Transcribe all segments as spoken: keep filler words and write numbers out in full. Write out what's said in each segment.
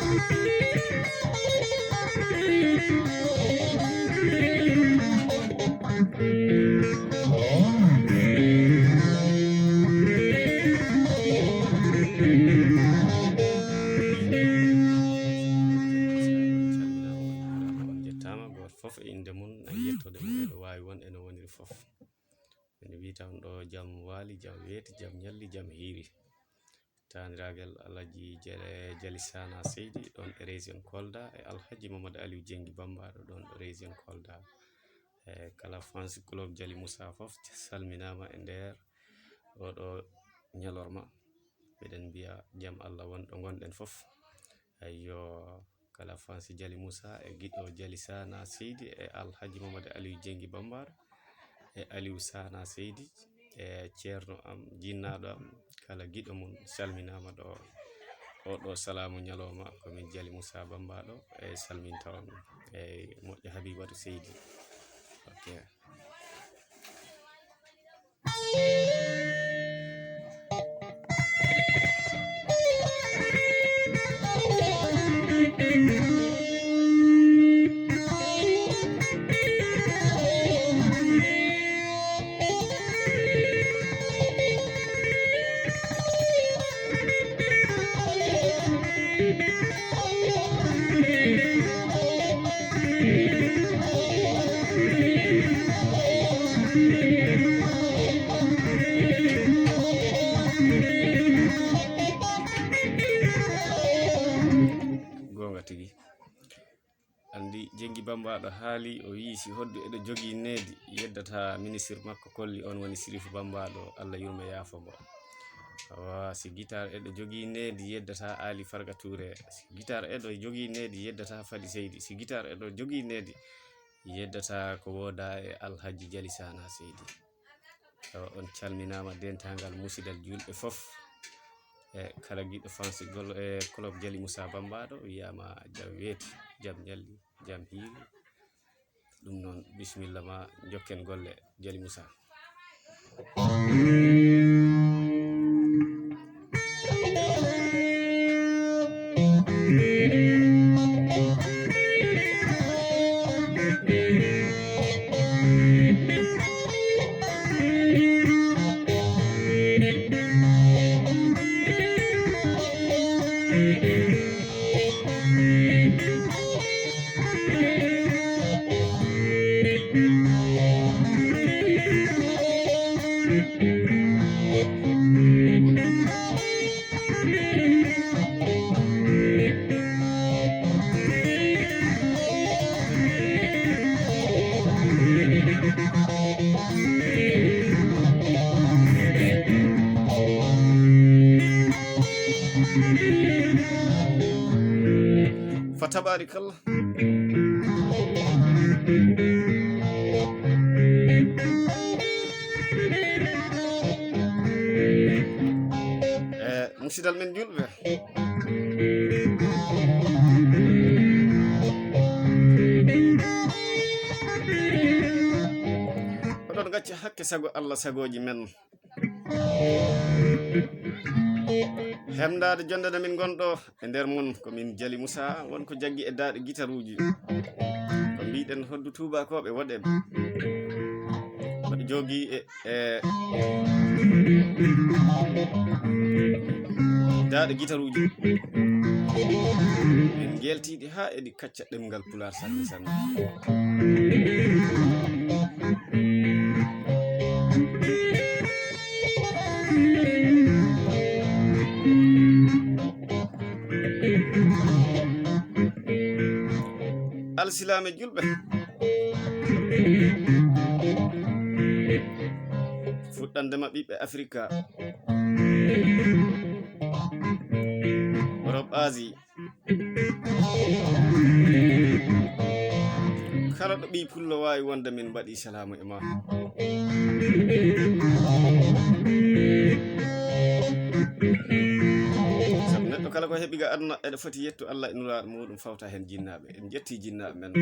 On jettaama, gooto fof e innde mum e yettoode mum, eɗo waawi won eno woniri fof. Ene wiyta on ɗo jam waali, jam weeti, jam ñalli, jam hiiri. Taaniraagal Alhaji Jale-, Jali Sana Seydi ɗoon e région Kolda, e Alhaji Mamadou Aliou Jengi Bambaɗo ɗoon ɗo région Kolda. E kala fans club Jali Moussa fof salminaama e nder oɗo ñalorma. Miɗen mbiya jam Allah won ɗo ngonɗen fof. Ayyo, kala fans Jali Moussa e giɗo Jali Sana Seydi e Alhaji Mamadou Aliou Jengi Bambaɗo e Aliou Sana Seydi e ceerno am, jinnaaɗo am, kala giɗo mum salminaama ɗo. Oɗo salaamu ñalawma ko min Jali Moussa Bambaɗo e salminta on e moƴƴo Habibatu Seydi. Ok. Goonga tigi. Anndi Jengi Bambaɗo haali, o wiyi si hoddu eɗo jogii needi, yeddata ministre makko kolli, on woni Sirif Bambaɗo, Allah yurmo yaafo mo. Awa, si guitare eɗo jogii needi, yeddata Ali Farga Touré. Si guitare eɗo jogii needi, yeddata Fadi Seydi. Si guitare eɗo jogii needi, yeddata ko wooda e Alhaji Jali Sana Seydi. Awa, on calminaama dentangal musidal julɓe fof. E kala giɗo fans gol-, e club Jali Moussa Bambaɗo, wiyaama jam weeti, jam ñalli, jam hiiri. Ɗum noon, bisimilla ma, njokken golle, Jali Moussa. Fa tabaarikalla. Eh, musidal men julɓe. Oɗon ngacca hakke sago Allah sagooji men. Hemdaade jonde nde min ngonɗo e nder mum ko min Jali Moussa, won ko jaggi e daaɗe gitaruuji. Ko mbiɗen hoddu tuubakooɓe woɗɓe. Mbaɗi jogii e, e daaɗe gitaruuji. En ngeltiiɗi haa eɗi kacca ɗemngal Pulaar sanne sanne. Alsilaame julɓe, fuɗɗande ma ɓiɓɓe Afrika, Europe, Asie, kala ɗo ɓiy pullo waawi wonde, min mbaɗi salaamu e ma. Sabu neɗɗo kala ko heɓi ga aduna, eɗo foti yettu Allah e nulaaɗo muɗum, fawta heen jinnaaɓe. En njetti jinnaaɓe men.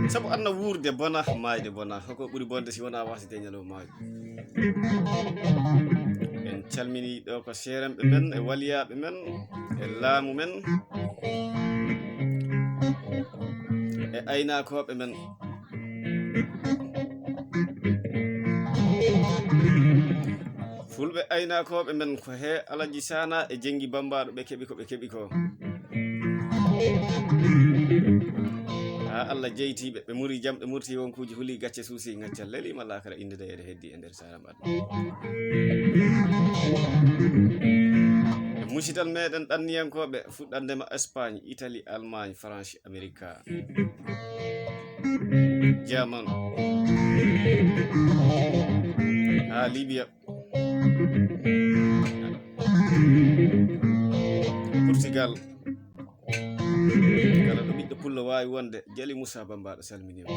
Sabu aduna wuurde bona, maayde bona, hoko ɓuri bonde si wonaa wasde ñalawma maayde? En calmini ɗo ko seerenɓe men, e waliyaaɓe men, e laamu men, e aynakooɓe men. Fulɓe aynakooɓe men ko he Alaji Sana e Jengi Bambaaɗo ɓe keɓi ko ɓe keɓi ko. Haa Allah jeytii ɓe, ɓe muri jam, ɓe murti wonkuuji, huli gacce, suusi ngaccal, leliima laakara, innde nde eɗe heddi e nder Saaram Aduna. E musidal meɗen ɗanniyankooɓe, fuɗɗandema Espagne, Italie, Allemagne, France, Amerika, German, haa Libya, Portugal. Kala ɗo ɓiɗɗo pullo waawi wonde, Jali Moussa Bambaaɗo salminiima.